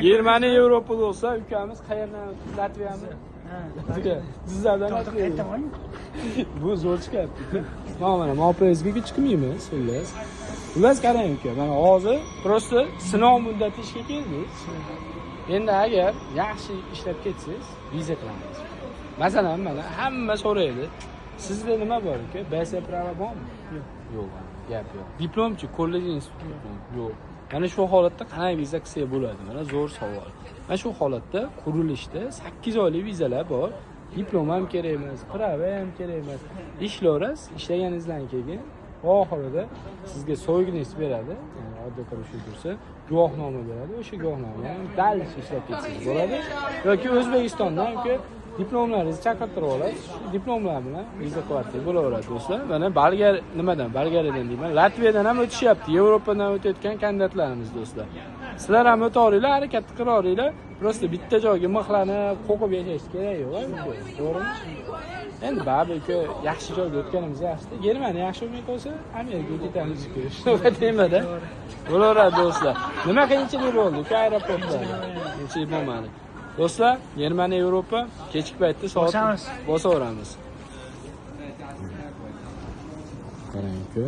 Germaniya, Yevropa bo'lsa, ukamiz qayerdan? Latviyami? Latviya. Jizzaxdan Latviya. Bu zo'r chiqyapti. Mana MOPSga chiqmaymiz, xullas. Xullas qarang uka, mana hozir просто sinov muddati ishga keldingiz. Endi agar yaxshi ishlab ketsangiz, viza qilamiz. Masalan, mana hamma so'raydi. Sizda nima bor uka? BS prava bormi? Yo'q. Yo'q, gap yo'q. Diplomchi, kollej institut yo'q. Mana shu holatda qanday viza qilsak bo'ladi? Mana zo'r savol. Mana shu holatda qurilishda 8 oylik vizalar bor. Diplom ham kerak emas, prava ham kerak emas. Ishlayverasiz, ishlaganingizdan keyin oxirida sizga so'ygingiz beradi. Ya'ni oddiy qilib shu tursa, guvohnoma beradi. O'sha guvohnoma bilan дальше ishlab ketsangiz bo'ladi. Yoki O'zbekistondan uka diplomlaringizni chaqirtirib olasiz. Shu diplomlar bilan viza qilib bo'laveradi do'stlar. Mana Bolgar nimadan? Bolgariyadan deyman. Latviyadan ham o'tishyapti. Yevropadan o'tayotgan kandidatlarimiz do'stlar. Sizlar ham o'taveringlar, harakat qilaveringlar. Просто bitta joyga mixlanib, qo'rqib yashash kerak yo'q, to'g'rimi? Endi baribir uka yaxshi joyga o'tganimiz yaxshi. Germaniya yaxshi bo'lmay qolsa, Amerikaga ketamiz uka. Shunaqa temada. Bo'laveradi do'stlar. Nima qiyinchilik bo'ldi uka aeroportda? Qiyinchilik bo'lmadi. Do'stlar, Germaniya, Yevropa kechki paytda soat Bosamiz. Bosaveramiz. Qarang uka.